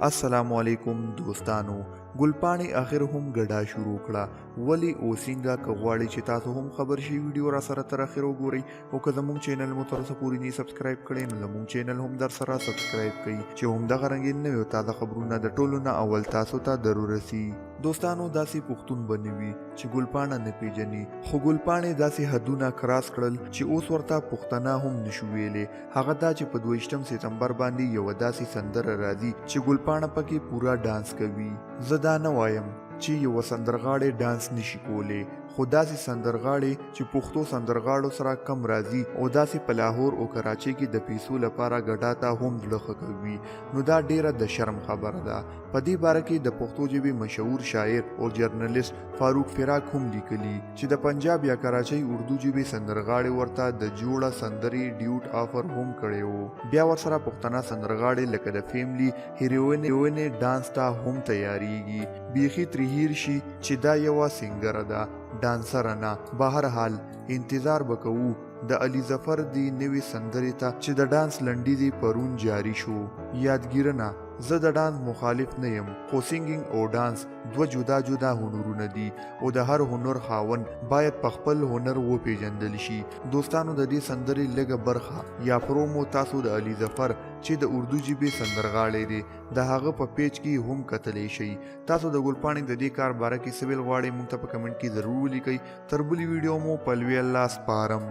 السلام علیکم دوستانو، ګلپاڼې اخر هم ګډا شروع کړه، ولی او څنګه؟ که غواړئ چې تاسو هم خبر شئ، ویډیو را سره تر اخره وګورئ، او که زموږ چینل مو تر اوسه پورې نه سبسکرایب کړئ، نو زموږ چینل هم در سره سبسکرایب کړئ چې هم دغه رنګ نوې او تازه خبرونه د ټولو نه اول تاسو ته درورسي. دوستانو، داسې پښتون به نه وي چې ګلپاڼه نه پیژني، خو ګلپاڼې داسې حدونه کراس کړل چې اوس ورته پښتنه هم نشو ویلی. هغه دا چې په 22 ستمبر باندې یوه داسې سندره راځي چې ګلپاڼه پکې پوره ډانس کوي. زه دا نه وایم چې یوه سندرغاړی ډانس نشي کولی، خو داسې سندرغاړی چې پښتو سندرغاړو سره کم راځي او داسې په لاهور او کراچۍ کې د پیسو لپاره ګډا ته هم زړه ښه کوي، نو دا ډیره د شرم خبره ده. په دې باره کې د پښتو ژبې مشهور شاعر او جرنلست فاروق فراق هم لیکلي چې د پنجاب یا کراچۍ اردو ژبې سندرغاړې ورته د جوړه سندرې ډیوټ آفر هم کړی و، بیا ورسره پښتنه سندرغاړې لکه د فیملی هیروینې ډانس ته هم تیاریږي، بیخي ترې هیر شي چې دا یوه سنګره ده، ډانسره نه. بهرحال انتظار به کوو د علي ظفر دې نوې سندرې ته چې د ډانس لنډیز یې پرون جاري شو. یادګیرنه، زه د ډانس مخالف نه یم، خو سنګینګ او ډانس دوه جدا جدا هنرونه دي او د هر هنر خاوند باید په خپل هنر وپیژندل شي. دوستانو، د دې سندرې لږه برخه یا پرومو تاسو د علي ظفر چې د اردو ژبې سندرغاړی دی، د هغه په پیج کې هم کتلی شئ. تاسو د ګلپاڼې د دې کار باره کې څه ویل غواړئ، موږ ته په کمنټ کې ضرور ولیکئ. تر بلې ویډیو مو په لوی الله سپارم.